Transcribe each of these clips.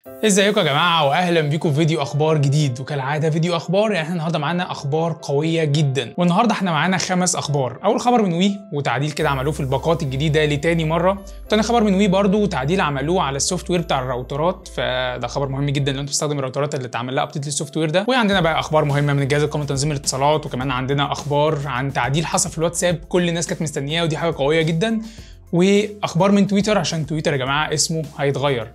ازيكم يا جماعة واهلا بيكم في فيديو اخبار جديد. وكالعادة فيديو اخبار، يعني احنا النهارده معانا اخبار قوية جدا، والنهارده احنا معانا 5 اخبار. اول خبر من وي وتعديل كده عملوه في الباقات الجديدة لتاني مرة. تاني خبر من وي برده وتعديل عملوه على ال software بتاع الراوترات، فده خبر مهم جدا لو انت بتستخدم الراوترات اللي اتعمل لها update لل software ده. وعندنا بقى اخبار مهمة من الجهاز القومي لتنظيم الاتصالات، وكمان عندنا اخبار عن تعديل حصل في الواتساب كل الناس كانت مستنياه، ودي حاجة قوية جدا. واخبار من تويتر، عشان تويتر يا جماعة اسمه هيتغير.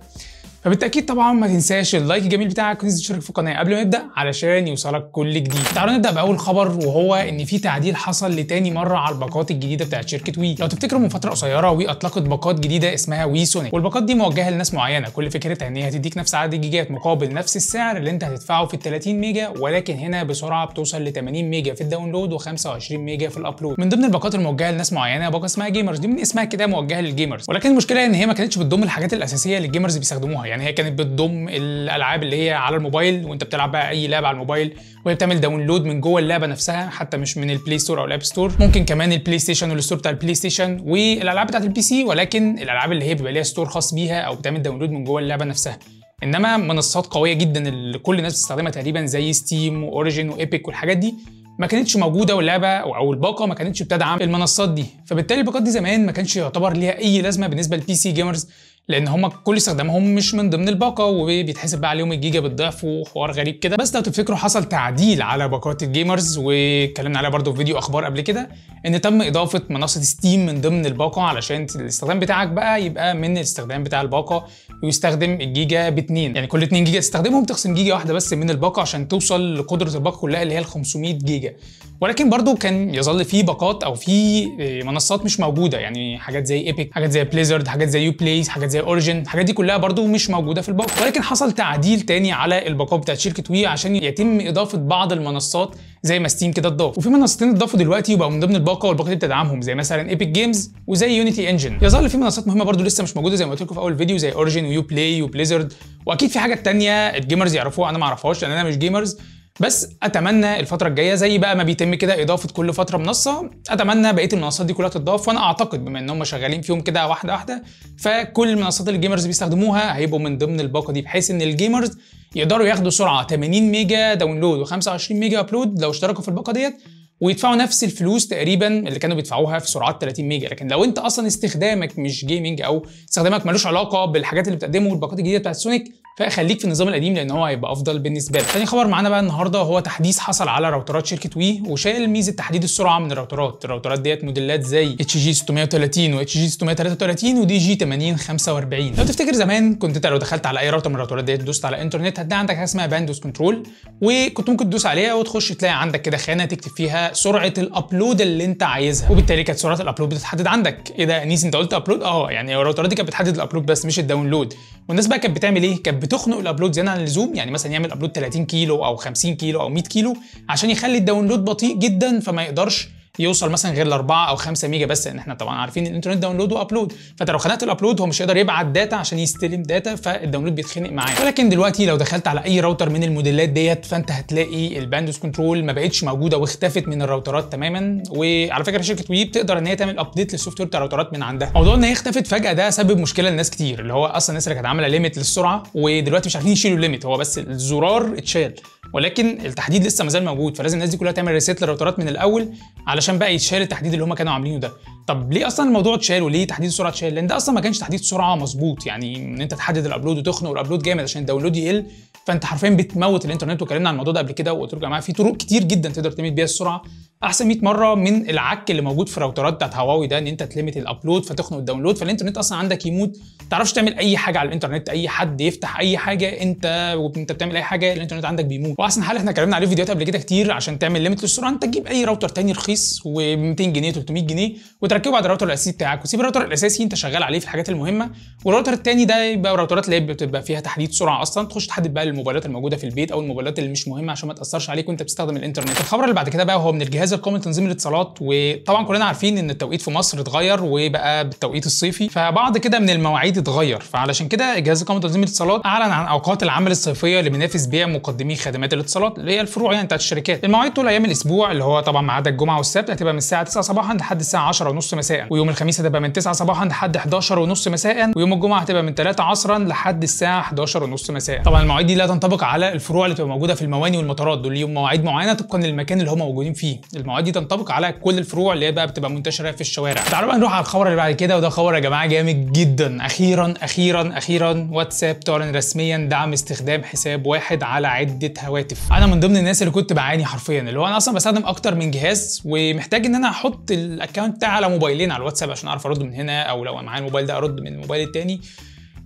فبالتاكيد طبعا ما تنساش ال like الجميل بتاعك وتنسى تشترك في القناة قبل ما نبدا علشان يوصلك كل جديد. تعالوا نبدا باول خبر، وهو ان في تعديل حصل لتاني مرة على الباقات الجديدة بتاعت شركة وي. لو تفتكروا من فترة قصيرة وي اطلقت باقات جديدة اسمها وي سونيك، والباقات دي موجهة لناس معينة، كل فكرتها ان هي هتديك نفس عدد الجيجات مقابل نفس السعر اللي انت هتدفعه في ال 30 ميجا، ولكن هنا بسرعة بتوصل ل 80 ميجا في ال download و25 ميجا في ال upload. من ضمن الباقات الموجهة لناس معينة باقه اسمها gamers، دي من اسمها كده موجهة لل gamers، ولكن المشكلة ان هي ما كانتش بتضم الحاجات الاساسية اللي ال gamers بيستخدموها. يعني هي كانت بتضم الالعاب اللي هي على الموبايل، وانت بتلعب بقى اي لعبه على الموبايل وهي بتعمل download من جوه اللعبة نفسها، حتى مش من ال Play Store او ال App Store. ممكن كمان ال PlayStation وال store بتاع ال PlayStation والالعاب بتاعت ال PC، ولكن الالعاب اللي هي بيبقى ليها store خاص بيها او بتعمل download من جوه اللعبة نفسها. انما منصات قوية جدا اللي كل الناس بتستخدمها تقريبا زي Steam و Origin و Epic والحاجات دي ما كانتش موجودة، واللعبة او الباقه ما كانتش بتدعم المنصات دي. فبالتالي الباقات دي زمان ما كانش يعتبر ليها اي لازمه بالنسبة لل PC gamers، لان هم كل استخدامهم مش من ضمن الباقه، وبيتحسب بقى عليهم الجيجا بالضعف وحوار غريب كده. بس لو تفتكروا حصل تعديل على باقات ال gamers، واتكلمنا عليها برده في فيديو اخبار قبل كده، ان تم اضافه منصة Steam من ضمن الباقه علشان الاستخدام بتاعك بقى يبقى من الاستخدام بتاع الباقه، ويستخدم الجيجا ب2، يعني كل 2 جيجا تستخدمهم تخصم جيجا واحدة بس من الباقه عشان توصل لقدره الباقه كلها اللي هي ال 500 جيجا. ولكن برده كان يظل في باقات او في منصات مش موجودة، يعني حاجات زي Epic، حاجات زي Blizzard، حاجات زي Uplay، حاجات زي Origin، الحاجات دي كلها برضو مش موجودة في الباقه. ولكن حصل تعديل تاني على الباقات بتاعت شركة وي عشان يتم اضافه بعض المنصات زي ما Steam كده اتضاف، وفي منصتين اتضافوا دلوقتي وبقوا من ضمن الباقه، والباقه دي بتدعمهم زي مثلا Epic Games وزي Unity Engine. يظل في منصات مهمة برضو لسه مش موجودة زي ما قلت لكم في اول فيديو، زي Origin و Uplay و Blizzard، واكيد في حاجات تانية ال gamers يعرفوها انا ما اعرفهاش لان انا مش gamers. بس اتمنى الفترة الجاية زي بقى ما بيتم كده اضافه كل فترة منصة، اتمنى بقية المنصات دي كلها تتضاف. وانا اعتقد بما ان هم شغالين فيهم كده واحدة واحدة، فكل المنصات اللي ال gamers بيستخدموها هيبقوا من ضمن الباقه دي، بحيث ان ال gamers يقدروا ياخدوا سرعة 80 ميجا download و25 ميجا upload لو اشتركوا في الباقه ديت، ويدفعوا نفس الفلوس تقريبا اللي كانوا بيدفعوها في سرعات 30 ميجا. لكن لو انت اصلا استخدامك مش gaming او استخدامك ملوش علاقة بالحاجات اللي بتقدمه الباقات الجديدة بتاعت سونيك، فخليك في النظام القديم لان هو هيبقى افضل بالنسبة لك. تاني خبر معانا بقى النهارده هو تحديث حصل على راوترات شركة وي، وشال ميزة تحديد السرعة من الراوترات. الراوترات ديت موديلات زي HG 630 و HG 633 و DG 8045. لو تفتكر زمان كنت انت لو دخلت على اي راوتر من الراوترات ديت دوست على انترنت هتلاقي عندك حاجة اسمها bandwidth control، وكنت ممكن تدوس عليها وتخش تلاقي عندك كده خانه تكتب فيها سرعة ال upload اللي انت عايزها، وبالتالي كانت سرعة ال upload بتتحدد عندك. ايه ده انيس انت قلت upload؟ يعني الراوترات دي كانت بتحدد ال upload بس مش ال download. والناس بقى كانت بتعمل ايه؟ كانت بتخنق ال upload زيادة عن اللزوم، يعني مثلا يعمل upload 30 كيلو او 50 كيلو او 100 كيلو عشان يخلي ال download بطيء جدا، فما يقدرش يوصل مثلا غير ل 4 او 5 ميجا بس، لان احنا طبعا عارفين الانترنت download و upload، فانت لو خنقت ال upload هو مش هيقدر يبعت data عشان يستلم data، فال download بيتخنق معاه. ولكن دلوقتي لو دخلت على اي راوتر من الموديلات ديت فانت هتلاقي ال bandwidth control ما بقتش موجودة واختفت من الراوترات تماما. وعلى فكرة شركة وي بتقدر ان هي تعمل update لل software بتاع الراوترات من عندها. موضوع ان هي اختفت فجاة ده سبب مشكلة لناس كتير، اللي هو اصلا الناس اللي كانت عامله limit للسرعه ودلوقتي مش عارفين يشيلوا ال limit، هو بس الزرار اتشال ولكن التحديد لسه ما زال موجود، فلازم الناس دي كلها تعمل reset للراوترات من الاول علشان بقى يتشال التحديد اللي هم كانوا عاملينه ده. طب ليه اصلا الموضوع اتشال وليه تحديد السرعة اتشال؟ لان ده اصلا ما كانش تحديد سرعة مظبوط، يعني ان انت تحدد ال upload وتخنق ال upload جامد عشان ال download يقل، فانت حرفيا بتموت الانترنت. واتكلمنا عن الموضوع ده قبل كده وقلت لكم يا جماعة في طرق كتير جدا تقدر ت limit بيها السرعة احسن 100 مرة من العك اللي موجود في الراوترات بتاعت هواوي ده، ان انت ت limit ال upload فتخنق ال download، فالانترنت اصلا عندك يموت، ما تعرفش تعمل اي حاجة على الانترنت، اي حد يفتح اي حاجة انت وانت بتعمل اي حاجة الانترنت عندك بيموت. واحسن حل احنا اتكلمنا عليه في فيديوهات قبل كده كتير عشان تعمل limit للسرعه، انت تجيب اي راوتر تاني رخيص و200 جنيه 300 جنيه وتركبه على الراوتر الاساسي بتاعك، وسيب الراوتر الاساسي انت شغال عليه في الحاجات المهمة، والراوتر التاني ده يبقى راوترات اللي بتبقى فيها تحديد سرعة اصلا، تخش تحدد بقى الموبايلات الموجودة في البيت او الموبايلات اللي مش مهمة عشان ما تاثرش عليك وانت بتستخدم الانترنت. الخبر اللي بعد كده بقى هو من الجهاز الجهاز القومي لتنظيم الاتصالات، وطبعا كلنا عارفين ان التوقيت في مصر اتغير وبقى بالتوقيت الصيفي، فبعض كده من المواعيد اتغير، فعلشان كده الجهاز القومي لتنظيم الاتصالات اعلن عن اوقات العمل الصيفية لمنافذ بيع مقدمي خدمات الاتصالات اللي هي الفروع يعني بتاعت الشركات. المواعيد طول ايام الاسبوع اللي هو طبعا ما عدا الجمعة والسبت هتبقى من الساعة 9 صباحا لحد الساعة 10:30 مساء، ويوم الخميس هتبقى من 9 صباحا لحد 11:30 مساء، ويوم الجمعة هتبقى من 3 عصرا لحد الساعة 11:30 مساء. طبعا المواعيد دي لا تنطبق على الفروع اللي بتبقى موجودة في المواني والمطارات، دول ليهم مواعيد معينة طبقا للمكان اللي هم موجودين فيه. المواعيد دي تنطبق على كل الفروع اللي هي بقى بتبقى منتشرة في الشوارع. تعالوا بقى نروح على الخبر اللي بعد كده، وده خبر يا جماعة جامد جدا. اخيرا اخيرا اخيرا واتساب تعلن رسميا دعم استخدام حساب واحد على عده هواتف. انا من ضمن الناس اللي كنت بعاني حرفيا، اللي هو انا اصلا بستخدم اكتر من جهاز ومحتاج ان انا احط ال account بتاعي على موبايلين على الواتساب عشان اعرف ارد من هنا، او لو معايا الموبايل ده ارد من الموبايل التاني،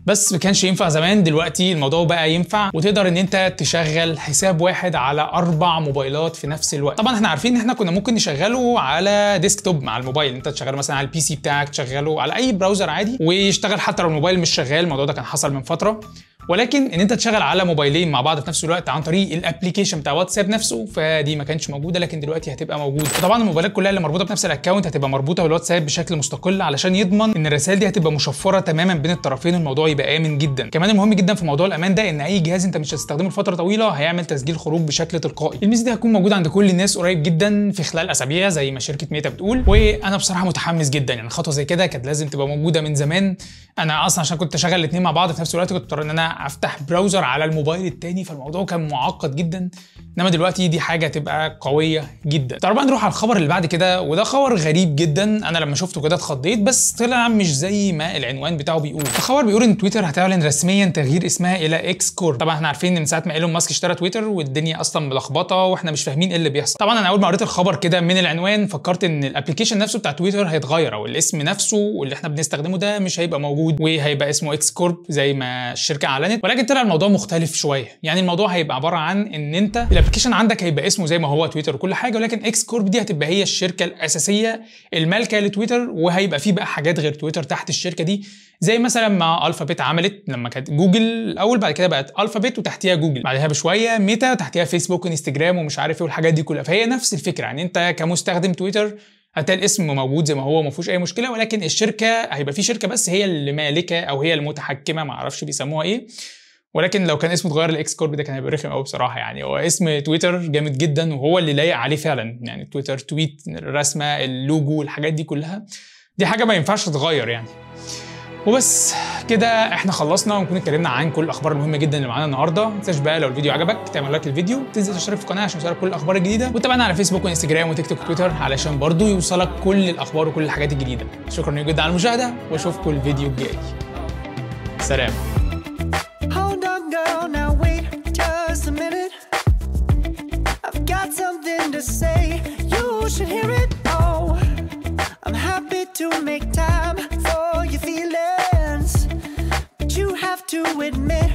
بس ما كانش ينفع زمان. دلوقتي الموضوع بقى ينفع، وتقدر ان انت تشغل حساب واحد على 4 موبايلات في نفس الوقت. طبعا احنا عارفين ان احنا كنا ممكن نشغله على desktop مع الموبايل، انت تشغله مثلا على ال PC بتاعك، تشغله على اي browser عادي ويشتغل حتى لو الموبايل مش شغال. الموضوع ده كان حصل من فترة، ولكن ان انت تشغل على موبايلين مع بعض في نفس الوقت عن طريق ال application بتاع واتساب نفسه، فدي ما كانتش موجودة، لكن دلوقتي هتبقى موجودة. طبعا الموبايلات كلها اللي مربوطة بنفس ال account هتبقى مربوطة بالواتساب بشكل مستقل علشان يضمن ان الرسائل دي هتبقى مشفرة تماما بين الطرفين، والموضوع يبقى امن جدا. كمان المهم جدا في موضوع الامان ده ان اي جهاز انت مش هتستخدمه لفترة طويلة هيعمل تسجيل خروج بشكل تلقائي. الميزة دي هتكون موجودة عند كل الناس قريب جدا في خلال اسابيع زي ما شركة ميتا بتقول، وانا بصراحة متحمس جدا. يعني خطوة زي كده كانت لازم تبقى موجودة من زمان. انا اصلا عشان كنت اشغل الاثنين مع بعض في نفس الوقت كنت اضطر ان انا افتح browser على الموبايل التاني، فالموضوع كان معقد جدا، انما دلوقتي دي حاجة تبقى قوية جدا. تعالوا بقى نروح على الخبر اللي بعد كده، وده خبر غريب جدا. انا لما شفته كده اتخضيت، بس طلع مش زي ما العنوان بتاعه بيقول. الخبر بيقول ان تويتر هتعلن رسميا تغيير اسمها الى X Corp. طبعا احنا عارفين ان من ساعة ما ايلون ماسك اشترى تويتر والدنيا اصلا ملخبطة واحنا مش فاهمين ايه اللي بيحصل. طبعا انا اول ما قريت الخبر كده من العنوان فكرت ان ال application نفسه بتاع تويتر هيتغير، او الاسم نفسه واللي احنا بنستخدمه ده مش هيبقى موجود وهيبقى اسمه X Corp زي ما الشركة اعلنت، ولكن طلع الموضوع مختلف شوية. يعني الموضوع هيبقى عبارة عن ان انت ال application عندك هيبقى اسمه زي ما هو تويتر وكل حاجة، ولكن X Corp دي هتبقى هي الشركة الاساسية المالكة لتويتر، وهيبقى فيه بقى حاجات غير تويتر تحت الشركة دي، زي مثلا ما الفابت عملت لما كانت جوجل الاول، بعد كده بقت الفابت وتحتيها جوجل، بعدها بشوية ميتا وتحتيها فيسبوك وانستجرام ومش عارف ايه والحاجات دي كلها. فهي نفس الفكرة، يعني انت كمستخدم تويتر هتلاقي الاسم موجود زي ما هو ما فيهوش اي مشكلة، ولكن الشركة هيبقى في شركة بس هي اللي مالكه او هي المتحكمه، ما اعرفش بيسموها ايه. ولكن لو كان اسمه اتغير ل X Corp ده كان هيبقى رخم قوي بصراحة. يعني هو اسم تويتر جامد جدا وهو اللي لايق عليه فعلا، يعني تويتر tweet، الرسمة، اللوجو، الحاجات دي كلها، دي حاجة ما ينفعش تتغير يعني. وبس كده احنا خلصنا ونكون اتكلمنا عن كل الاخبار المهمة جدا اللي معانا النهارده. ما تنساش بقى لو الفيديو عجبك تعمل like للفيديو، تنزل تشترك في القناة عشان يوصلك كل الاخبار الجديدة، وتابعنا على فيسبوك وانستجرام وتيك توك وتويتر علشان برضو يوصلك كل الاخبار وكل الحاجات الجديدة. شكرا جدا على المشاهدة واشوفكم الفيديو الجاي. سلام. To make time for your feelings, but you have to admit